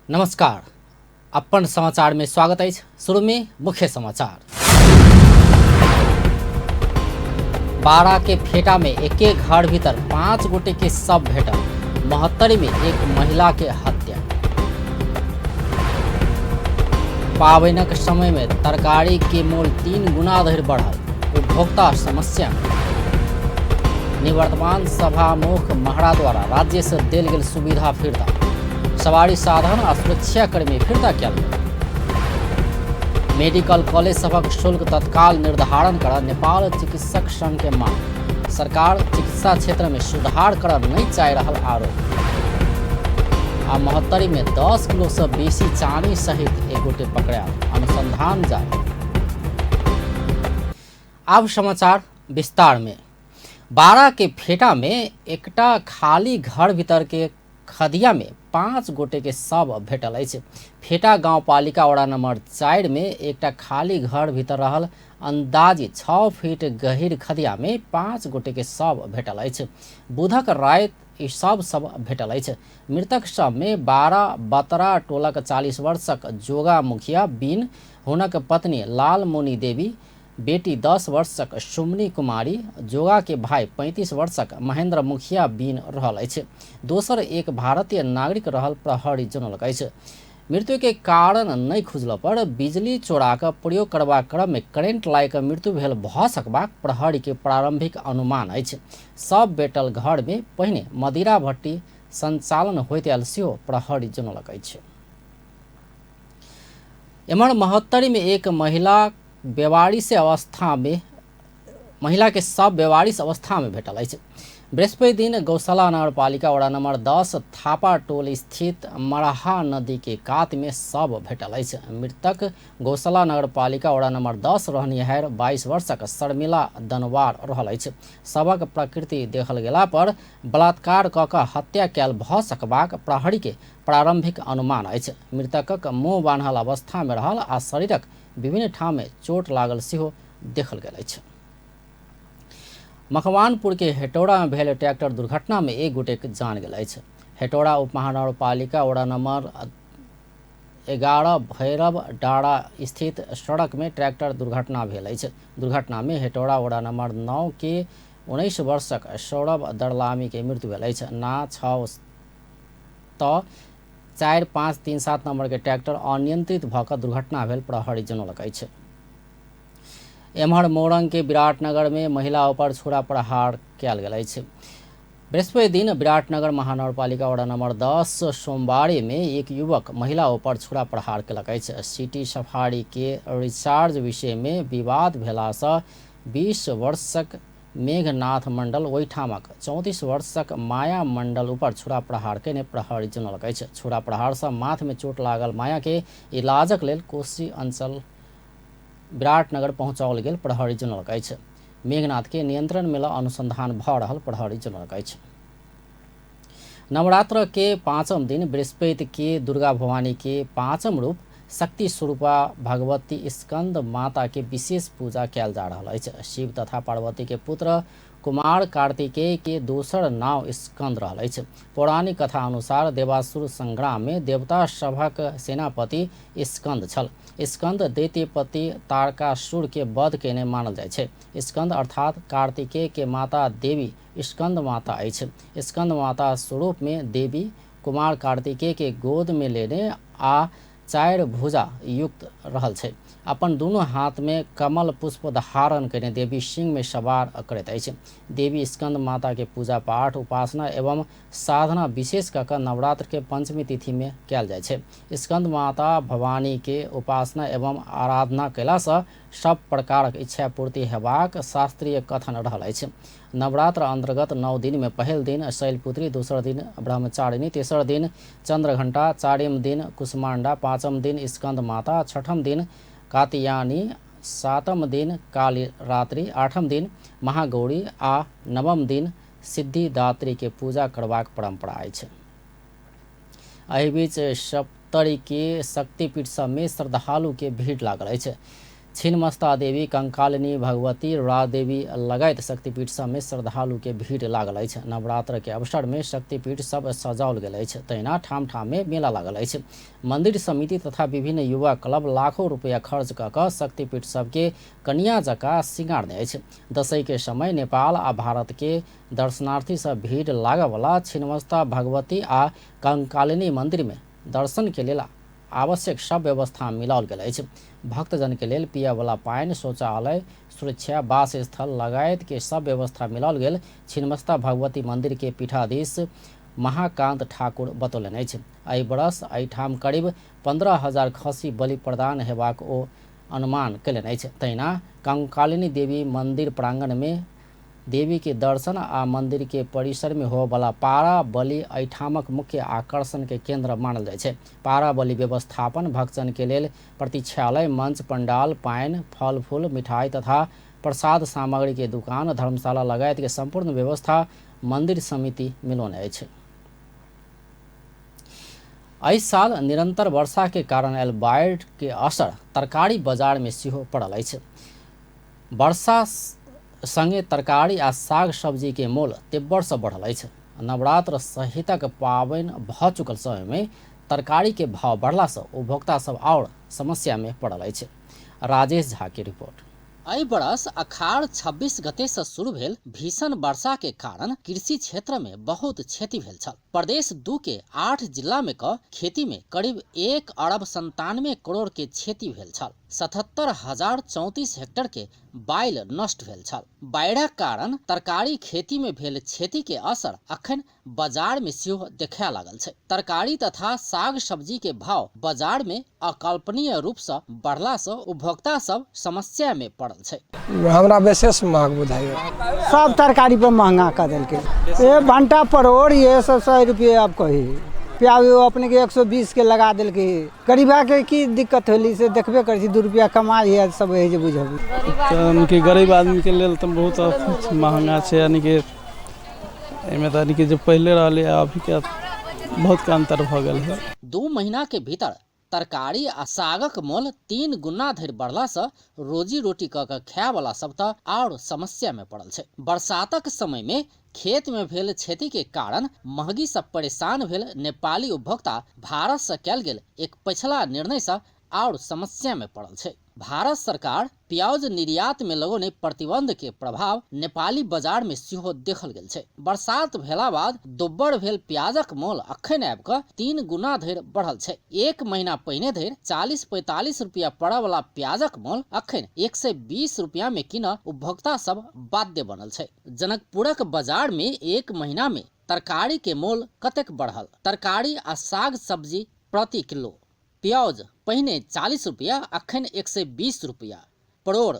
नमस्कार, अपन समाचार में स्वागत अछि। शुरू में मुख्य समाचार। बारा के फेटा में एके घर भीतर 5 गोटे के शव भेटल। महोत्तरी में एक महिला के हत्या। पाबनिक समय में तरकारी के मोल 3 गुना धरि बढ़ल। उपभोक्ता समस्या में। निवर्तमान सभामुख महरा द्वारा राज्य से देल गेल सुविधा फिर्ता। सवारी साधन आ सुरक्षाकर्मी फिर्ता कयल गेल। मेडिकल कॉलेज सभक शुल्क तत्काल निर्धारण कर नेपाल चिकित्सक संघ के मांग। सरकार चिकित्सा क्षेत्र में सुधार कर नहीं चाहि रहल आरोप। आ महोत्तरी में 10 किलो से बेसी चानी सहित एक गोटे पकड़ायल। अनुसंधान जारी। आब समाचार विस्तार में। बारा के फेटा में एकटा खाली घर भीतर के खदिया में 5 गोटे के शव भेटल अछि। फेटा गाउँपालिका वडा नंबर 4 में एकटा खाली घर भीतर रहल अंदाजी 6 फीट गहीर खदिया में 5 गोटे के शव भेटल अछि। बुधक राति ई शव सब भेटल अछि। मृतक शव में 12 बतरा टोलक 40 वर्षक जोगा मुखिया बिन, हुनक पत्नी लालमुनि देवी, बेटी 10 वर्षक सुमनी कुमारी, जोगा के भाई 35 वर्षक महेंद्र मुखिया बिन रहल अछि। दोसर एक भारतीय नागरिक रहल प्रहरी जनौलक अछि। मृत्यु के कारण नहि खुजल पर बिजली चोरा कऽ प्रयोग करबाक क्रम में करेंट लागि कऽ मृत्यु भेल भऽ सकबाक प्रहरी के प्रारंभिक अनुमान अछि। सब भेटल घर में पहिने मदिरा भट्टी संचालन होइत आयल सेहो प्रहरी जनौलक अछि। एम्हर महोत्तरी में एक महिला बेवारिस अवस्था में महिला के शव बेवारिस अवस्था में भेटल अछि। बृहस्पति दिन गौशाला नगरपालिका वडा नंबर 10 थापा टोल स्थित मरहा नदी के कात में शव भेटल अछि। मृतक गौशाला नगरपालिका वडा नंबर 10 रहनिहार 22 वर्षक शर्मिला दनवार रहल अछि। शवक प्रकृति देखल गेला पर बलात्कार कऽ कऽ हत्या कयल भऽ सकबाक प्रहरी के प्रारंभिक अनुमान अछि। मृतकक मुँह बान्हल अवस्था में रहल आ शरीरक विभिन्न ठाम में चोट लागल सेहो देखल गेल अछि। मकवानपुर के हेटौड़ा में भेल ट्रैक्टर दुर्घटना में एक गोटे के जान गेल अछि। हेटौड़ा उप महानगरपालिका वडा नंबर 11 भैरव डारा स्थित सड़क में ट्रैक्टर दुर्घटना भेल अछि। दुर्घटना में हेटौड़ा वडा नंबर 9 के 19 वर्षक सौरभ दरलामी के मृत्यु भेल अछि। ना 6 त 4 5 3 7 नंबर के ट्रैक्टर अनियंत्रित भऽ कऽ दुर्घटना भेल प्रहरी जनौलक अछि। एम्हर मोरंग के विराटनगर में महिला ऊपर छुरा प्रहार कयल गेल अछि। बृहस्पति दिन विराटनगर महानगरपालिका वडा नंबर 10 सोमवारी में एक युवक महिला ऊपर छुरा प्रहार केलक अछि। सिटी सफारी के रिचार्ज विषय में विवाद भेलासँ 20 वर्षक मेघनाथ मंडल ओहिठामक 34 वर्षक माया मंडल ऊपर छुरा प्रहार केने प्रहरी जनौलक अछि। छुरा प्रहारसँ माथ में चोट लागल माया के इलाजक लेल कोशी अंचल विराटनगर पहुँचाओल गेल प्रहरी जनौलक अछि। मेघनाथ के नियंत्रण में ल अनुसंधान भऽ रहल प्रहरी जनौलक अछि। नवरात्र के 5म दिन बृहस्पति के दुर्गा भवानी के 5म रूप शक्ति स्वरूपा भगवती स्कंद माता के विशेष पूजा कयल जा रहल अछि। शिव तथा पार्वती के पुत्र कुमार कार्तिकेय के दोसर नाव स्कंद रहल अछि। पौराणिक कथा अनुसार देवासुर संग्राम में देवता सभक सेनापति स्कंद छल। स्कंद दैत्यपति तारकासुर के वध केने मानल जाइ छै। स्कंद अर्थात कार्तिकेय के माता देवी स्कंद माता अछि। स्कंद माता स्वरूप में देवी कुमार कार्तिकेय के गोद में लेने आ 4 भुजा युक्त रहल छै। अपन दुनू हाथ में कमल पुष्प धारण केने देवी सिंह में सवार करैत अछि। देवी स्कंद माता के पूजा पाठ, उपासना एवं साधना विशेष कऽ कऽ नवरात्र के पंचमी तिथि में कयल जाइ छै। स्कंद माता भवानी के उपासना एवं आराधना कयलासँ सब प्रकारक इच्छा पूर्ति हेबाक शास्त्रीय कथन रहल अछि। नवरात्र अंतर्गत 9 दिन में पहिल दिन शैलपुत्री, दोसर दिन ब्रह्मचारिणी, तेसर दिन चंद्रघंटा, चारिम दिन कुष्मांडा, 5म दिन स्कंद माता, 6ठम दिन कात्यायनी, 7म दिन काली रात्रि, 8म दिन महागौरी आ 9म दिन सिद्धिदात्री के पूजा करबाक परंपरा अछि। एहि बीच सप्तरी के शक्तिपीठ सब में श्रद्धालु के भीड़ लागल अछि। छिन्नमस्ता देवी, कंकालिनी भगवती, रादेवी लगायत शक्तिपीठ सब में श्रद्धालु के भीड़ लागल अछि। नवरात्र के अवसर में शक्तिपीठ सब सजाओल गेल अछि। तहिना ठाम ठाम में मेला लागल अछि। मंदिर समिति तथा विभिन्न युवा क्लब लाखों रुपया खर्च कऽ कऽ शक्तिपीठ सबके कनिया जकाँ सिंगारने अछि। दशैं के समय नेपाल आ भारत के दर्शनार्थी सब भीड़ लागयवला छिन्नमस्ता भगवती आ कंकालिनी मंदिर में दर्शन के लेल आवश्यक सब व्यवस्था मिलाओल गेल अछि। भक्तजन के लेल पियवला पानि, शौचालय, सुरक्षा, वास स्थल लगायत के सब व्यवस्था मिलाओल गेल छिन्नमस्ता भगवती मंदिर के पीठाधीश महाकांत ठाकुर बतौलनि अछि। एहि बरस एहिठाम करीब 15,000 खसी बलि प्रदान हेबाक ओ अनुमान कयलनि अछि। तहिना कंकालिनी देवी मंदिर प्रांगण में देवी के दर्शन आ मंदिर के परिसर में होबयवला पारा बलि एहिठामक मुख्य आकर्षण के केंद्र मानल जाइ छै। पारा बलि व्यवस्थापन भक्तजन के लेल प्रतीक्षालय, मंच, पंडाल, पानि, फल फूल, मिठाई तथा प्रसाद सामग्री के दुकान, धर्मशाला लगायत के संपूर्ण व्यवस्था मंदिर समिति मिलौने अछि। एहि साल निरंतर वर्षा के कारण आयल बाढ़ि के असर तरकारी बाजार में सेहो पड़ल अछि। वर्षा संगे तरकारी आ साग सब्जी के मोल तेब्बर से बढ़ल अछि। नवरात्र सहितक पाबनि भऽ चुकल समय में तरकारी के भाव बढ़ला से उपभोक्ता सब और समस्या में पड़ल अछि। राजेश झा के रिपोर्ट। एहि बरस अखाड़ 26 गते से शुरू भेल भीषण वर्षा के कारण कृषि क्षेत्र में बहुत क्षति भेल छल। प्रदेश 2 के 8 जिला में क खेती में करीब 1 अरब 97 करोड़ के क्षति भेल छल। 77,034 हेक्टर के बाइल नष्ट भेल छल। बाढ़िक कारण तरकारी खेती में भेल क्षति के असर अखन बाजार में सेहो देखाय लागल छै। तरकारी तथा साग सब्जी के भाव बाजार में अकल्पनीय रूप से बढ़ला से उपभोक्ता सब समस्या में पड़ल छै। हमरा विशेष महग बुझाइए। सब तरकारी पर महंगा कर देलकै। ए भंटा परोड़ ये सब 100 रुपये अब कही, प्याज अपने के 120 के लगा देलकै। गरीबा के की दिक्कत होली से देखबे करै छी, 2 रुपया कमाइ है सब है जे बुझब। तऽ कि गरीब आदमी के लेल तऽ बहुत महंगा छै, यानी कि एहिमे तऽ यानी कि जे पहिले रहलै अभी के बहुत के अंतर भऽ गेल है। 2 महीना के भीतर तरकारी आ सागक मोल 3 गुना धरि बढ़ला से रोजी रोटी कऽ के खाय वाला सब तऽ और समस्या में पड़ल छै। बरसातक समय में खेत में भेल क्षति के कारण महगी से परेशान भेल नेपाली उपभोक्ता भारत से कयल गेल एक पछिला निर्णय से और समस्या में पड़ल छै। भारत सरकार प्याज निर्यात में लगौने प्रतिबंध के प्रभाव नेपाली बाजार में सेहो देखल गेल छै। बरसात भेला बाद दोब्बर भेल प्याजक मोल अखन आबि कऽ 3 गुना धरि बढ़ल छै। 1 महीना पहिने धरि 40-45 रुपया पड़य वाला प्याजक मोल अखन 120 रुपया में कीनऽ उपभोक्ता सब बाध्य बनल छै। जनकपुरक बाजार में 1 महीना में तरकारी के मोल कतेक बढ़ल? तरकारी आ साग सब्जी प्रति किलो प्याज पहिने 40 रुपया अखन 120 रुपया, परोड़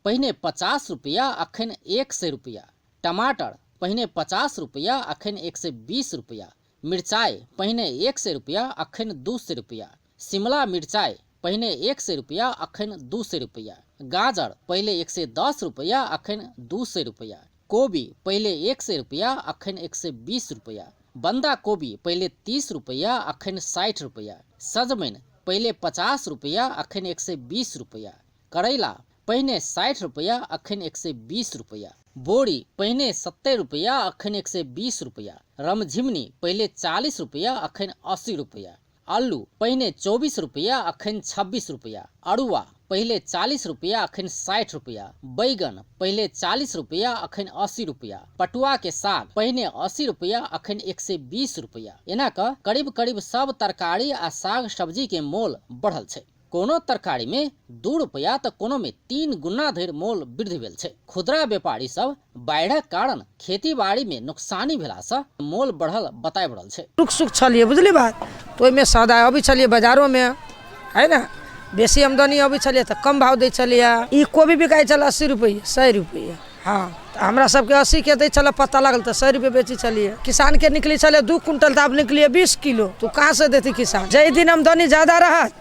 पहिने 50 रुपया अखन 100 रुपया, टमाटर पहिने 50 रुपया अखन 120 रुपया, मिरचाइ पहिने 100 रुपया अखन 200 रुपया, शिमला मिरचाइ पहिने 100 रुपया अखन 200 रुपया, गाजर पहिले 110 रुपया अखन 200 रुपया, कोबी पहिले 100 रुपया अखन 120 रुपया, बंदा कोबी पहिले 30 रुपया अखन 60 रुपया, सजमनि पहिले 50 रुपया अखन 120 रुपया, करैला पहिने 60 रुपया अखन 120 रुपया, बोरी पहिने 70 रुपया अखन 120 रुपया, रमझिमनी पहिले 40 रुपया अखन 80 रुपया, आलू पहिने 24 रुपया अखन 26 रुपया, अरुआ पहिले 40 रुपया अखन 60 रुपया, बैगन पहिले 40 रुपया अखन 80 रुपया, पटुआ के साग पहिने 80 रुपया अखन 120 रुपया। एना क करीब करीब सब तरकारी आ साग सब्जी के मोल बढ़ल छै। कोनो तरकारी में 2 रुपया तऽ कोनो में 3 गुना धरि मोल वृद्धि भेल छै। खुदरा व्यापारी सब बाढ़िक कारण खेती बाड़ी में नुकसानी भेला से मोल बढ़ल बताबि रहल छै। दुख सुख छलियै बुझली बात, तऽ ओहिमे सौदा अबै छलियै बाजारोमे है ने, बेसी आमदनी अबै छलियै तऽ कम भाव दै छलियै। ई कोबी बिकाइ छलै 80 रुपैआ 100 रुपैआ, हँ तऽ हमरा सबके 80 के दै छलै, पता लागल तऽ 100 रुपैआ बेचै छलियै। किसानके निकलै छलै 2 क्विंटल तऽ आब निकलियै 20 किलो, तऽ कहाँसँ देतै किसान? जाहि दिन आमदनी ज्यादा रहत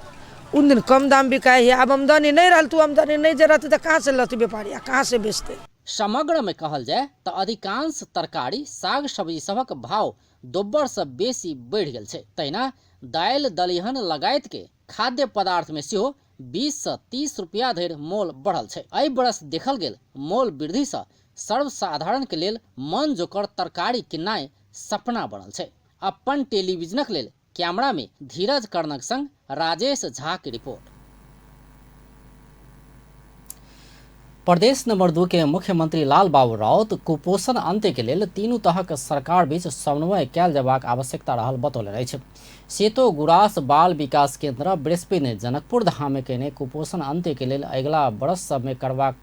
उन दिन कम दाम बिकाइ है, आब आमदनी नहि रहल तऽ आमदनी नहि जे रहतै तऽ कहाँसँ लतै व्यापारी आ कहाँसँ बेचतै? समग्र में कहल जाय तऽ अधिकांश तरकारी साग सब्जी सभक भाव दोब्बर से बेसी बढ़ि गेल छै। तहिना दालि दलिहन लगायत के खाद्य पदार्थ में सेहो 20 से 30 रुपया धरि मोल बढ़ल छै। एहि बरस देखल गेल मोल वृद्धि से सर्वसाधारण के लेल मन जोकर तरकारी किननाइ सपना बनल छै। अपन टेलीविजनक लेल कैमरा में धीरज कर्णक संग राजेश झा की रिपोर्ट। प्रदेश नंबर 2 के मुख्यमंत्री लाल बाबू राउत कुपोषण अंत्य के लेल तीनू तहक सरकार बीच समन्वय कयल जयबाक आवश्यकता रहल बतौलनि अछि। सेतो गुरास बाल विकास केंद्र बृहस्पति जनकपुर धाम में कयने कुपोषण अंत्य के लेल अगिला वर्ष सब में करबाक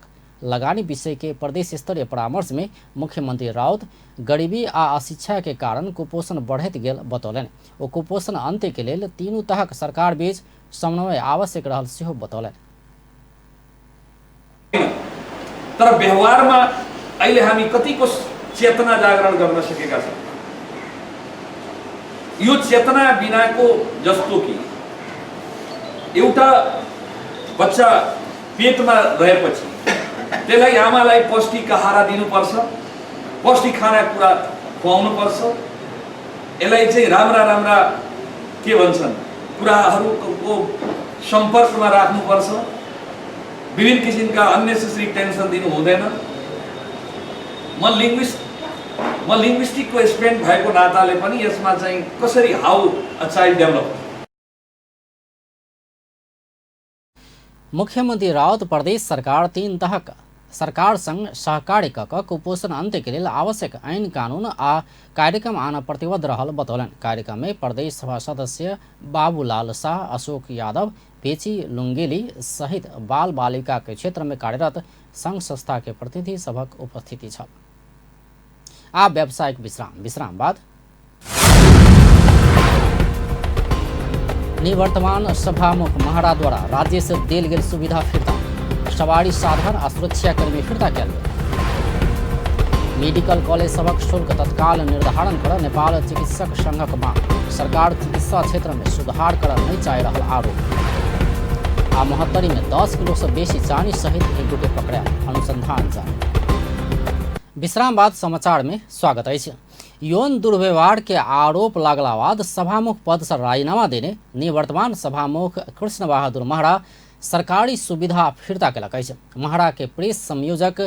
लगानी विषय के प्रदेश स्तरीय परामर्श में मुख्यमंत्री राउत गरीबी आ अशिक्षा के कारण कुपोषण बढ़ैत गेल बतौलनि। ओ कुपोषण अंत्य के लेल तीनू तहक सरकार बीच समन्वय आवश्यक रहल सेहो बतौलनि। तर व्यवहारमा अहिले हामी कतिको चेतना जागरण गर्न सकेका छौँ? यो चेतना बिनाको जस्तो कि एउटा बच्चा पेटमा रहेपछि त्यसलाई आमालाई पौष्टिक आहार दिनुपर्छ, पौष्टिक खानेकुरा खुवाउनुपर्छ, यसलाई चाहिँ राम्रा राम्रा के भन्छन् कुराहरूको सम्पर्कमा राख्नुपर्छ, विभिन्न किसिमका अननेसेसरी टेन्सन दिनु हुँदैन। म लिङ्ग्विस्टिकको स्टुडेन्ट भएको नाताले पनि यसमा चाहिँ कसरी how a child develop. मुख्यमंत्री राउत प्रदेश सरकार तीन तहक सरकार संग सहकार्य क कुपोषण अंत्य के लेल आवश्यक ऐन कानून आ कार्यक्रम आन प्रतिबद्ध रहल बतौलनि। कार्यक्रम में प्रदेश सभा सदस्य बाबूलाल शाह, अशोक यादव, पेची लुंगेली सहित बाल बालिका के क्षेत्र में कार्यरत संघ संस्था के प्रतिनिधि सभक उपस्थिति छल। आ व्यावसायिक विश्राम, विश्राम बाद निवर्तमान सभामुख महरा द्वारा राज्य से देल गेल सुविधा फिर्ता, सवारी साधन आ सुरक्षाकर्मी फिर्ता कयल गेल। मेडिकल कॉलेज सभक शुल्क तत्काल निर्धारण कर नेपाल चिकित्सक संघक मांग, सरकार चिकित्सा क्षेत्र में सुधार कर नहीं चाहि रहल आरोप। आ महोत्तरी में 10 किलो से बेसी चानी सहित एक गोटे पकड़ायल, अनुसंधान जारी। विश्राम बाद समाचार में स्वागत अछि। यौन दुर्व्यवहार के आरोप लागला बाद सभामुख पद से राजीनामा देने निवर्तमान सभामुख कृष्ण बहादुर महरा सरकारी सुविधा फिर्ता केलक अछि। महरा के प्रेस संयोजक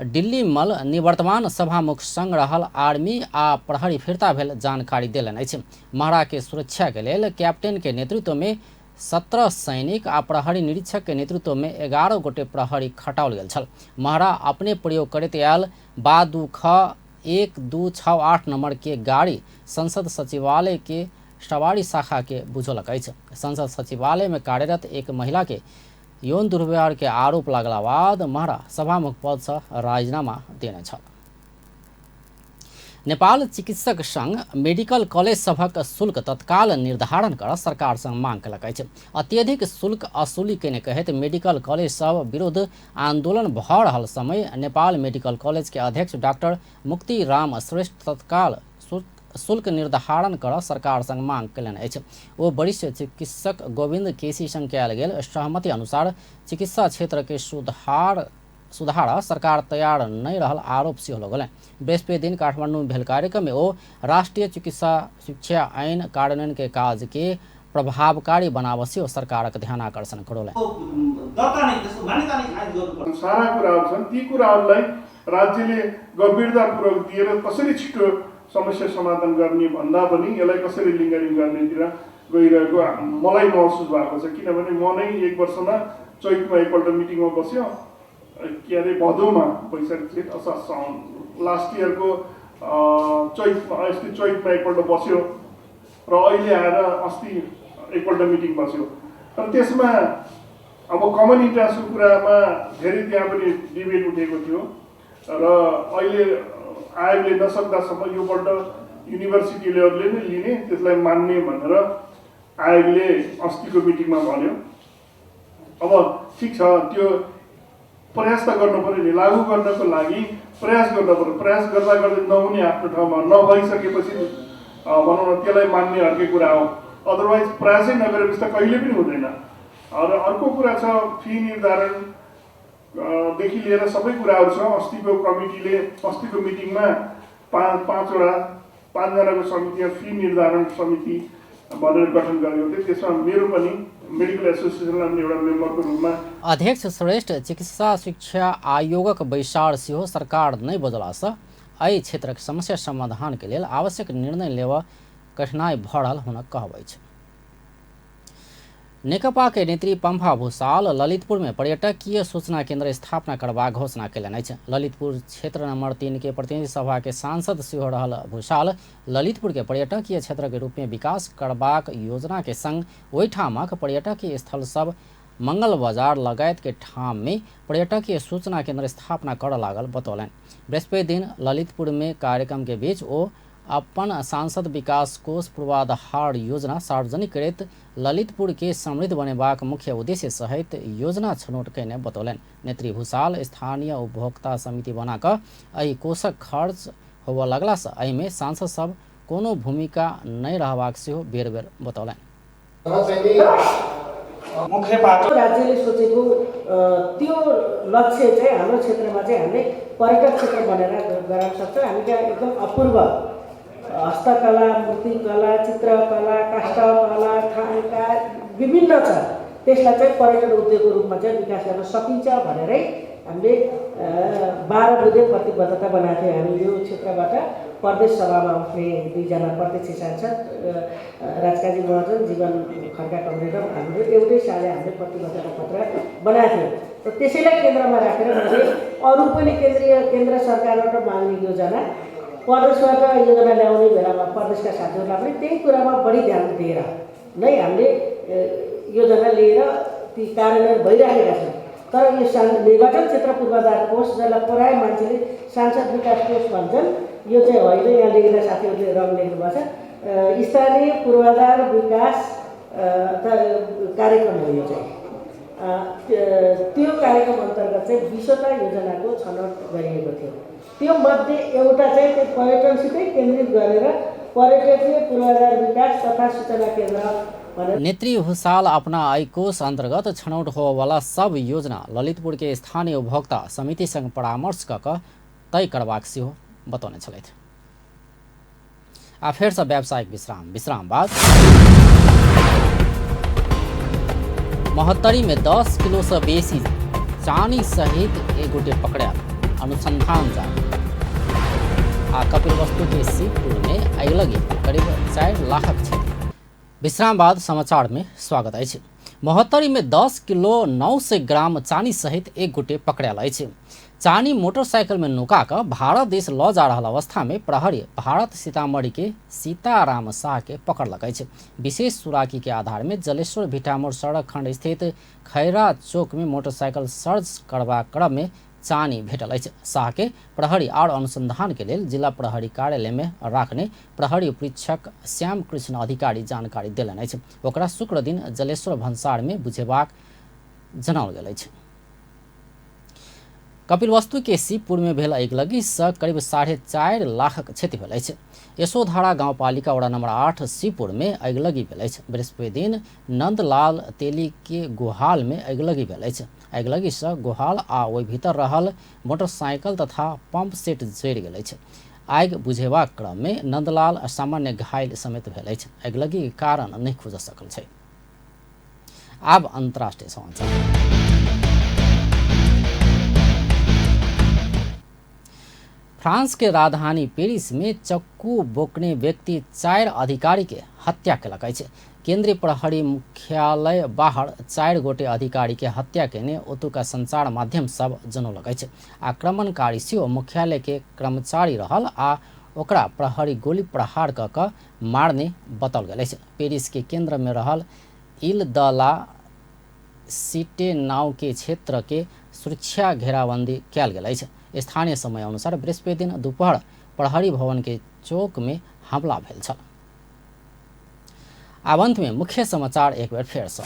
दिल्ली मल निवर्तमान सभामुख संग रहल आर्मी आ प्रहरी फिर्ता भेल जानकारी देलनि अछि। महरा के सुरक्षा के लेल कैप्टन के नेतृत्व में 17 सैनिक आ प्रहरी निरीक्षक के नेतृत्व में 11 गोटे प्रहरी खटाओल गेल छल। महरा अपने प्रयोग करैत आयल बा 2 ख 1 2 6 8 नंबर के गाड़ी संसद सचिवालय के सवारी शाखा के बुझौलक अछि। संसद सचिवालय में कार्यरत एक महिला के यौन दुर्व्यवहार के आरोप लगला बाद महरा सभामुख पद से राजीनामा देने छल। नेपाल चिकित्सक संघ मेडिकल कॉलेज सभक शुल्क तत्काल निर्धारण कर सरकार संग मांग केलक अछि। अत्यधिक शुल्क वसूली केने कहैत मेडिकल कॉलेज सब विरुद्ध आंदोलन भऽ रहल समय नेपाल मेडिकल कॉलेज के अध्यक्ष डॉक्टर मुक्ति राम श्रेष्ठ तत्काल शुल्क निर्धारण कर सरकार संग मांग केलनि अछि। ओ वरिष्ठ चिकित्सक गोविंद केसी संग कयल गेल सहमति अनुसार चिकित्सा क्षेत्र के सुधार सरकार तैयार नहीं रहल आरोप सेहो लगौलनि। बृहस्पति दिन काठमांडू में भेल कार्यक्रम में ओ राष्ट्रीय चिकित्सा शिक्षा ऐन कार्यान्वयन के काज के प्रभावकारी बनाबऽ सेहो सरकारक ध्यान आकर्षण करौलनि। सारा कुराहरू छन्, ती कुराहरूलाई राज्यले गम्भीरतापूर्वक दिएर कसरी छिटो समस्या समाधान गर्ने भन्दा पनि यसलाई कसरी लिङ्गरिङ गर्नेतिर गइरहेको मलाई महसुस भएको छ। किनभने म नै एक वर्षमा चैतमा एकपल्ट मिटिङमा बस्यो, के अरे भदौमा वैशाख जेठ असार साउन लास्ट इयरको चैतमा अस्ति चैतमा एकपल्ट बस्यो र अहिले आएर अस्ति एकपल्ट मिटिङ बस्यो। र त्यसमा अब कमन इन्ट्रेस्टको कुरामा धेरै त्यहाँ पनि डिबेट उठेको थियो र अहिले आयोगले नसक्दासम्म योपल्ट युनिभर्सिटीहरूले नै लिने त्यसलाई मान्ने भनेर आयोगले अस्तिको मिटिङमा भन्यो। अब ठिक छ, त्यो प्रयास त गर्नु पऱ्यो नि, लागू गर्नको लागि प्रयास गर्नु पऱ्यो। प्रयास गर्दा गर्दै नहुने आफ्नो ठाउँमा नभइसकेपछि भनौँ न त्यसलाई मान्ने अर्कै कुरा हो, अदरवाइज प्रयासै नगरेपछि त कहिले पनि हुँदैन। र अर्को कुरा छ फी निर्धारण देखि लिएर सबै कुराहरू छ। अस्तिको कमिटीले अस्तिको मिटिङमा पाँचजनाको समिति फी निर्धारण समिति भनेर गठन गरेको थियो। त्यसमा मेरो पनि मेडिकल एसोसिएसनलाई पनि एउटा मेम्बरको रूपमा अध्यक्ष श्रेष्ठ चिकित्सा शिक्षा आयोगक बैसार सेहो सरकार नहि बजलासँ एहि क्षेत्रक समस्या समाधान के लेल आवश्यक निर्णय लेबऽ कठिनाई भऽ रहल हुनक कहब अछि। नेकपा के नेत्री पम्फा भूषाल ललितपुर में पर्यटकीय सूचना केंद्र स्थापना करबाक घोषणा कयलनि अछि। ललितपुर क्षेत्र नंबर 3 के प्रतिनिधि सभा के सांसद सेहो रहल भूषाल ललितपुर के पर्यटकीय क्षेत्र के रूप में विकास करबाक योजना के संग ओहिठामक पर्यटकीय स्थल सब मंगल बाजार लगायत के ठाम में पर्यटकीय सूचना केंद्र स्थापना करऽ लागल बतौलनि। बृहस्पति दिन ललितपुर में कार्यक्रम के बीच ओ अपन सांसद विकास कोष पूर्वाधार योजना सार्वजनिक करैत ललितपुर के समृद्ध बनेबाक मुख्य उद्देश्य सहित योजना छनौट कयने बतौलनि। नेत्री भूषाल स्थानीय उपभोक्ता समिति बना कऽ एहि कोषक खर्च होबऽ लगलासँ एहिमे सांसद सब कोनो भूमिका नहि रहबाक सेहो बेर बेर बतौलनि। मुख्य पाटो राज्यले सोचेको त्यो लक्ष्य चाहिँ हाम्रो क्षेत्रमा चाहिँ हामीले पर्यटक क्षेत्र बनेर गराउन सक्छौँ। हामी त्यहाँ एकदम अपूर्व हस्तकला, मूर्तिकला, चित्रकला, काष्ठकला, थाङ्का विभिन्न छ, त्यसलाई चाहिँ पर्यटन उद्योगको रूपमा चाहिँ विकास गर्न सकिन्छ भनेरै हामीले 12 बुँदे प्रतिबद्धता बनाएको थियौँ। हामी यो क्षेत्रबाट प्रदेश सभामा उठ्ने 2जना प्रत्यक्ष सांसद राजकाजी महर्जन, जीवन खड्का कमरेड, हाम्रो एउटै साले हामीले प्रतिबद्धता पत्र बनाएको थियौँ। र त्यसैलाई केन्द्रमा राखेर मैले अरू पनि केन्द्र सरकारबाट माग्ने योजना, प्रदेशबाट योजना ल्याउने बेलामा प्रदेशका साथीहरूलाई पनि त्यही कुरामा बढी ध्यान दिएर नै हामीले योजना लिएर ती कार्यान्वयन भइराखेका छन्। तर यो निर्वाचन क्षेत्र पूर्वाधार कोष, जसलाई प्रायः मान्छेले सांसद विकास कोष भन्छन्, यो चाहिँ होइन। यहाँ लेखेका साथीहरूले रङ लेख्नुभएको छ, स्थानीय पूर्वाधार विकास कार्यक्रम हो यो चाहिँ। त्यो कार्यक्रम अन्तर्गत चाहिँ 20वटा योजनाको छनौट गरिएको थियो। त्यो मध्ये एउटा चाहिँ त्यो पर्यटनसितै केन्द्रित गरेर पर्यटकीय पूर्वाधार विकास तथा सूचना केन्द्र। नेत्री भूषाल अपना एहि कोष अंतर्गत छनौट होबऽवला सब योजना ललितपुर के स्थानीय उपभोक्ता समिति संग परामर्श कऽ कऽ तय करबाक सेहो बतौने छलथि। आ फेरसँ व्यावसायिक विश्राम बाद महोत्तरी में 10 किलो से बेसी चानी सहित एक गोटे पकड़ायल, अनुसंधान जारी। आ कपिलवस्तु के शिवपुर में अगिलगी करीब 4 लाखक क्षति। विश्राम बाद समाचार में स्वागत अछि। महोत्तरी में 10 किलो 900 ग्राम चानी सहित एक गोटे पकड़ायल अछि। चानी मोटरसाइकिल में नुका कऽ भारत देश लऽ जा रहल अवस्था में प्रहरी भारत सीतामढ़ी के सीताराम शाह के पकड़लक अछि। विशेष सुराकी के आधार में जलेश्वर भिटामोड़ सड़क खंड स्थित खैरा चौक में मोटरसाइकिल सर्च करबाक क्रम में चानी भेटल अछि। शाह के प्रहरी और अनुसंधान के लेल जिला प्रहरी कार्यालय में राखने प्रहरी उपरीक्षक श्याम कृष्ण अधिकारी जानकारी देलनि अछि। ओकरा शुक्र दिन जलेश्वर भन्सार में बुझेबाक जनाओल गेल अछि। कपिलवस्तु के शिवपुर में भेल अगिलगी सँ करीब 4.5 लाखक क्षति भेल अछि। यशोधारा गाउँपालिका वडा नंबर 8 शिवपुर में अगिलगी भेल अछि। बृहस्पति दिन नंदलाल तेली के गुहाल में अगिलगी भेल अछि। अगिलगी सँ गुहाल आ ओहि भीतर रहल मोटरसाइकिल तथा पंप सेट जरि गेल अछि। आगि बुझेबाक क्रम में नंदलाल सामान्य घायल समेत भेल अछि। अगिलगी के कारण नहि खुजि सकल छै। आब अंतर्राष्ट्रीय समाचार। फ्रांस के राजधानी पेरिस में चक्कू बोकने व्यक्ति 4 अधिकारी के हत्या केलक अछि। केंद्रीय प्रहरी मुख्यालय बाहर 4 गोटे अधिकारी के हत्या केने ओतुका संचार माध्यम सब जनौलक अछि। आक्रमणकारी सेहो मुख्यालय के कर्मचारी रहल आ ओकरा प्रहरी गोली प्रहार कऽ कऽ मारने बताओल गेल अछि। पेरिस के केंद्र में रहल इल द ला सिटे नाव के क्षेत्र के सुरक्षा घेराबंदी कयल गेल अछि। स्थानीय समय अनुसार बृहस्पति दिन दोपहर प्रहरी भवन के चौक में हमला भेल छल। आब अंत में मुख्य समाचार एक बेर फेर से।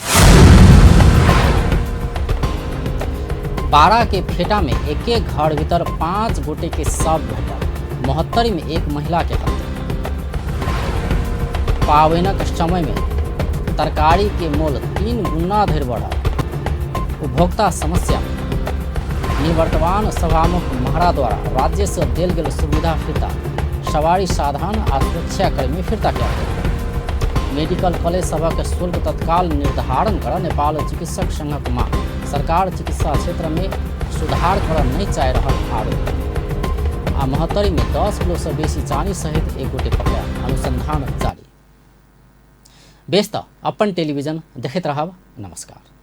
बारा के फेटा में एक एक घर भीतर 5 गोटे के शव भेटल। महोत्तरी में एक महिला के हत्या। पावनक समय में तरकारी के मोल 3 गुना धरि बढ़ल। उपभोक्ता समस्या निवर्तमान सभामुख महरा द्वारा राज्य से देल गेल सुविधा फिर्ता, सवारी साधन आ सुरक्षाकर्मी फिर्ता कयल गेल। मेडिकल कॉलेज सभक शुल्क तत्काल निर्धारण कर नेपाल चिकित्सक संघक मांग। सरकार चिकित्सा क्षेत्र में सुधार कर नहीं चाहि रहल आरोप। आ महोत्तरी में 10 किलो से बेसी चानी सहित एक गोटे पकड़ा, अनुसंधान जारी। बेस त अपन टेलिभिजन देखैत रहब। नमस्कार।